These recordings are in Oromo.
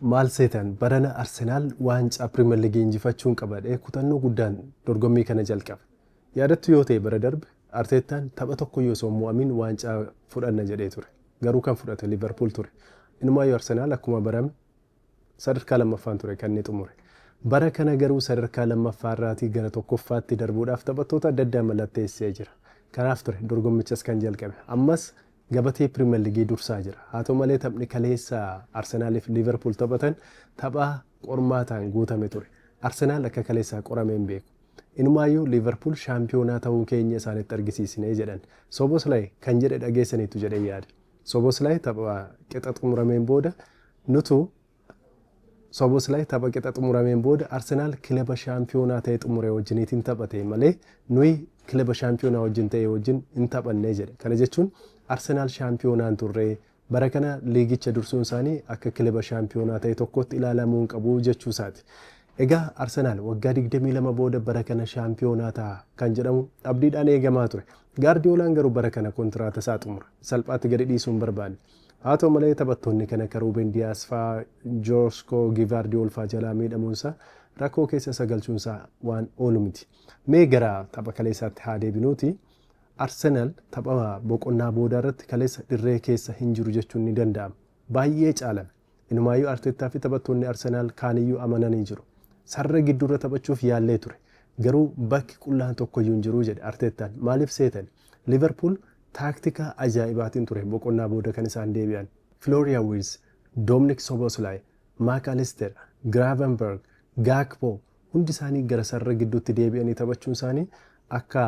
Maal seetan, barana Arsenaal waancaa Piriimer Liigii injifachuun qabadhee kutannoo guddaan dorgommii kana jalqabe. Yaadattu yoo ta'e, bara darbe Arteettaan tapha tokkoyyuu osoo hin mo'amin waancaa fudhanna jedhee ture. Garuu kan fudhate Liverpool ture. Inumaayyuu Arsenaal akkuma barame sadarkaa lammaffaan ture kan inni xumure. Bara kana garuu sadarkaa lammaffaa irraatii gara tokkoffaatti darbuudhaaf taphattoota adda addaa mallatteessee jira. Kanaaf ture dorgommichas kan jalqabe. Ammas gabatee Piriimer Liigii dursaa jira. Haa ta'u malee, taphni kaleessa Arsenaaliif Liverpool taphatan tapha qormaataan guutame ture. Arsenaal akka kaleessaa qoramee hin beeku. Inumaayyuu Liverpool shaampiyoonaa ta'uu keenya isaanitti argisiisnee jedhan. Soboslay kan jedhe dhageessaniitu jedhee yaada. Soboslay tapha qixa xumurameen booda nutu Soboslay tapha qixa xumurameen booda Arsenaal kilaba shaampiyoonaa ta'e xumure wajjiniitiin taphate malee nuyi kilaba shaampiyoonaa wajjin ta'e wajjin hin taphannee jedhe. Kana jechuun Arsenaal shaampiyoonaan turre, bara kana liigicha dursuun isaanii akka kilaba shaampiyoonaa ta'e tokkotti ilaalamuu hin qabu jechuu isaati. Egaa Arsenaal waggaa 22 booda bara kana shaampiyoonaa ta'a kan jedhamu abdiidhaan eegamaa ture. Gaardiyoolaan garuu bara kana kontiraata isaa xumura. Salphaatti gadi dhiisuu hin barbaanne. Haa ta'u malee, taphattoonni kan akka Ruuben Diyaas fa'aa, Jooskoo Givaardiyool fa'aa jalaa miidhamuunsaa rakkoo keessa isa galchuunsaa waan oolu miti. Mee gara tapha kaleessaatti haa deebinuuti. Arsenaal tapha boqonnaa boodaa irratti kaleessa dirree keessa hin jiru jechuun ni danda'ama. Baay'ee caalame. Inumaayyuu Arteettaa fi taphattoonni Arsenaal kaaniyyuu amananii jiru. Sarara gidduurra taphachuuf yaallee ture. Garuu bakki qullaan tokkoyyuu hin jiru jedhe Arteettaan. Maaliif seetan? Liverpool taaktika ajaa'ibaatiin ture boqonnaa booda kan isaan deebi'an. Florian Wirtz, Dominik Szoboszlai, Mac Allister, Gravenberg, Gakpo hundi isaanii gara sarara gidduutti deebi'anii taphachuun isaanii akka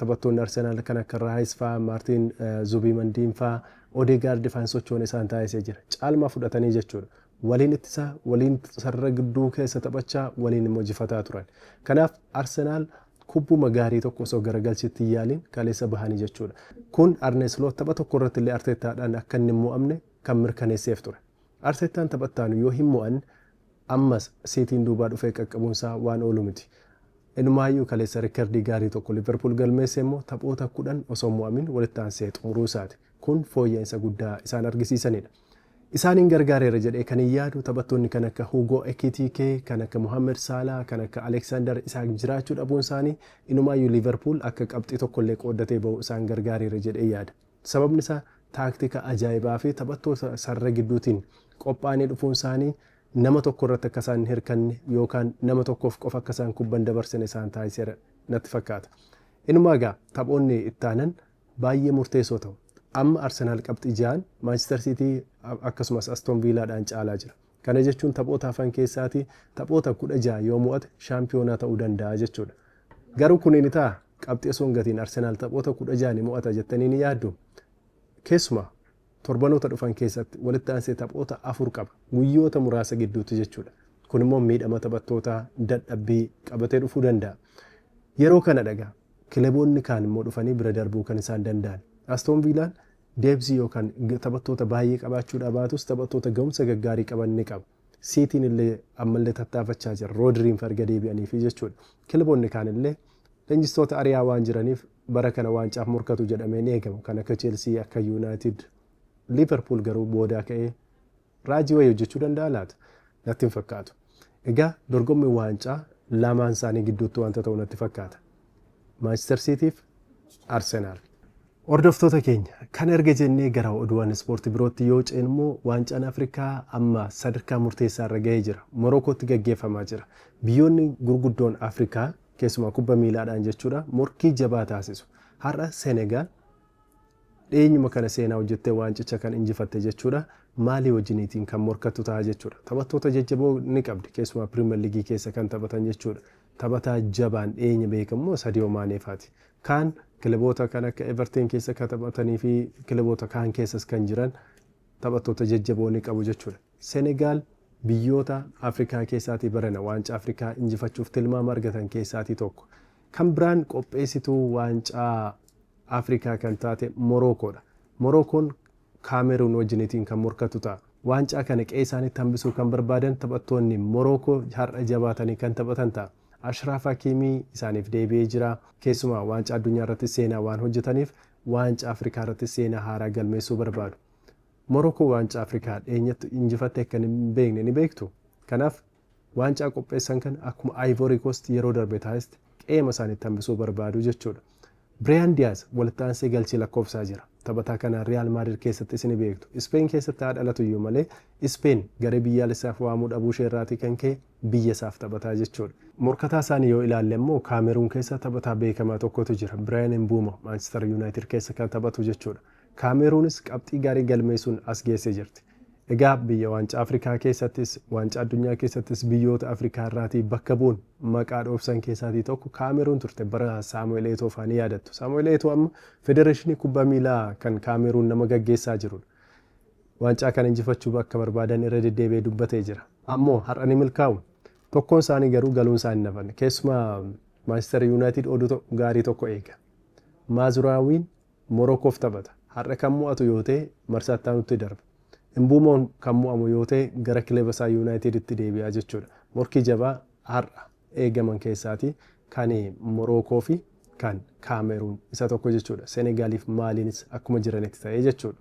taphattoonni Arsenaal kan akka Raayis fa'aa, Maartiin Zubimandiin fa'aa, Odegaard fa'aan sochoon isaan taasisee jira. Caalmaa fudhatanii jechuudha. Waliin ittisaa, waliin sarara gidduu keessa taphachaa, waliin immoo jifataa turan. Kanaaf Arsenaal kubbuma gaarii tokko osoo garagalchitti hin yaaliin kaleessa bahanii jechuudha. Kun Arne Sloot tapha tokko irratti illee Arteettaadhaan akka inni hin mo'amne kan mirkaneesseef ture. Arteettaan taphattaanu yoo hin mo'anne ammas Siitiin duubaa dhufee qaqqabuunsaa waan oolu miti. Inumaayyuu kaleessa rikkardii gaarii tokko Liverpool galmeesse immoo taphoota 10 osoo mo'amin walitti aansee xumuruu isaati. Kun fooyya'insa guddaa isaan argisiisanidha. Isaaniin gargaareera jedhee kan hin yaadu taphattoonni kan akka Hugo Ekitike, kan akka Mohamed Salah, kan akka Alexander Isak jiraachuu dhabuun isaanii inumaayyuu Liverpool akka qabxii tokkollee qooddatee bahu isaan gargaareera jedhee yaada. Sababni isaa taaktika ajaa'ibaa fi taphattoota sarara gidduutiin qophaa'anii dhufuun isaanii nama tokko irratti akka isaan hin hirkanne yookaan nama tokkoof qofa akka isaan kubban dabarsine isaan taasiseera natti fakkaata. Inumaa egaa taphoonni itti aanan baay'ee murteessoo ta'u. Amma Arsenaal qabxii 6n Maanchister Siitii akkasumas Aston Viilaadhaan caalaa jira. Kana jechuun taphoota hafan keessaatii taphoota 16 yoo mo'ate shaampiyoonaa ta'uu danda'a jechuudha. Garuu kun ni ta'a? Qabxii osoo hin gatiin Arsenaal taphoota 16 ni mo'ata jettanii ni yaaddu? Keessumaa torbanoota dhufan keessatti walitti aansee taphoota afur qaba. Guyyoota muraasa gidduutti jechuudha. Kun immoo miidhama taphattootaa, dadhabbii qabatee dhufuu danda'a. Yeroo kana dhagaa kilaboonni kaan immoo dhufanii bira darbuu kan isaan danda'an. Aston Viilaan depth yookaan taphattoota baay'ee qabaachuu dhabaatus taphattoota ga'umsa gaggaarii qaban ni qaba. Siitiin illee ammallee tattaafachaa jira. Roodiriin farga deebi'aniifi jechuudha. Kilaboonni kaan illee leenjistoota ari'aa waan jiraniif bara kana waancaaf morkatu jedhamee ni eegamu. Kan akka Chelsea, akka United, Liverpool garuu boodaa ka'ee raajii wayii hojjechuu danda'a laata? Natti hin fakkaatu. Egaa dorgommii waancaa lamaan isaanii gidduutti wanta ta'u natti fakkaata. Manchester Cityf Arsenal. Hordoftoota keenya, kan erga jennee gara oduuwwan ispoortii birootti yoo ceenu immoo waancaan Afrikaa amma sadarkaa murteessaa irra gahee jira. Morokootti gaggeeffamaa jira. Biyyoonni gurguddoon Afrikaa keessumaa kubba miilaadhaan jechuudha morkii jabaa taasisu. Har'a Senegaal dhiyeenyuma kana seenaa hojjettee waancicha kan injifatte jechuudha. Maalii wajjiniitiin kan morkattu ta'a jechuudha. Taphattoota jajjaboo ni qabdi, keessumaa Piriimer Liigii keessa kan taphatan jechuudha. Taphataa jabaan dhiyeenya beekamu Sadio Maanee faati. Kaan kilaboota kan akka Everton keessa kan taphatanii fi kilaboota kaan keessas kan jiran taphattoota jajjaboo ni qabu jechuudha. Senegaal biyyoota Afrikaa keessaatii barana waancaa Afrikaa injifachuuf tilmaama argatan keessaatii tokko. Kan biraan qopheessituu waancaa Afrikaa kan taate Morookoodha. Morookoon Kaameruun wajjiniitiin kan morkatu ta'a. Waancaa kana qe'ee isaaniitti hambisuu kan barbaadan taphattoonni Morookoo har'a jabaatanii kan taphatan ta'a. Ashraaf Hakiimii isaaniif deebi'ee jira. Keessumaa waancaa addunyaa irratti seenaa waan hojjetaniif waancaa Afrikaa irratti seenaa haaraa galmeessuu barbaadu. Morokoo waancaa Afrikaa dhiyeenyatti injifattee akka hin beekne ni beektu. Kanaaf waancaa qopheessan kana akkuma Ivory Coast yeroo darbe taasiste qeema isaaniitti hambisuu barbaadu jechuudha. Biraayan Diyaaz walitti aansee galchii lakkoofsaa jira. Taphataa kana Riyaal Maadrid keessatti isin beektu. Ispeen keessatti haa dhalatu iyyuu malee, Ispeen garee biyyaalessaaf waamuu dhabuu ishee irraatii kan ka'e biyya isaaf taphataa jechuudha. Morkataa isaanii yoo ilaalle immoo, Kaameruun keessa taphataa beekamaa tokkotu jira. Biraayan Mbuumo, Maanchister Yuunaayitid keessa kan taphatu jechuudha. Kaameruunis qabxii gaarii galmeessuun as geessee jirti. Egaa biyya waancaa Afrikaa keessattis, waancaa addunyaa keessattis biyyoota Afrikaa irraatii bakka bu'uun maqaa dhoofsan keessaatii tokko Kaameruun turte. Bara Saamu'eel Eetoo fa'aa ni yaadattu. Saamu'eel Eetoo amma federeeshinii kubbaa miilaa kan Kaameruun nama gaggeessaa jirudha. Waancaa kana injifachuu akka barbaadan irra deddeebi'ee dubbatee jira. Ammoo har'a ni milkaa'u? Tokkoon isaanii garuu galuun isaanii hin hafanne. Keessumaa Maanchister Yuunaayitid oduu gaarii tokko eega. Maazuraawiin Morokoof taphata. Har'a kan mo'atu yoo ta'e marsaa itti aanutti darba. Mbuumoon kan mo'amu yoo ta'e gara kileba isaa Yuunaayitiditti deebi'a jechuudha. Morkii jabaa har'a eegaman keessaatii kan Morookoo fi kan Kaameruun isa tokko jechuudha. Senegaaliif Maaliinis akkuma jiranitti ta'ee jechuudha.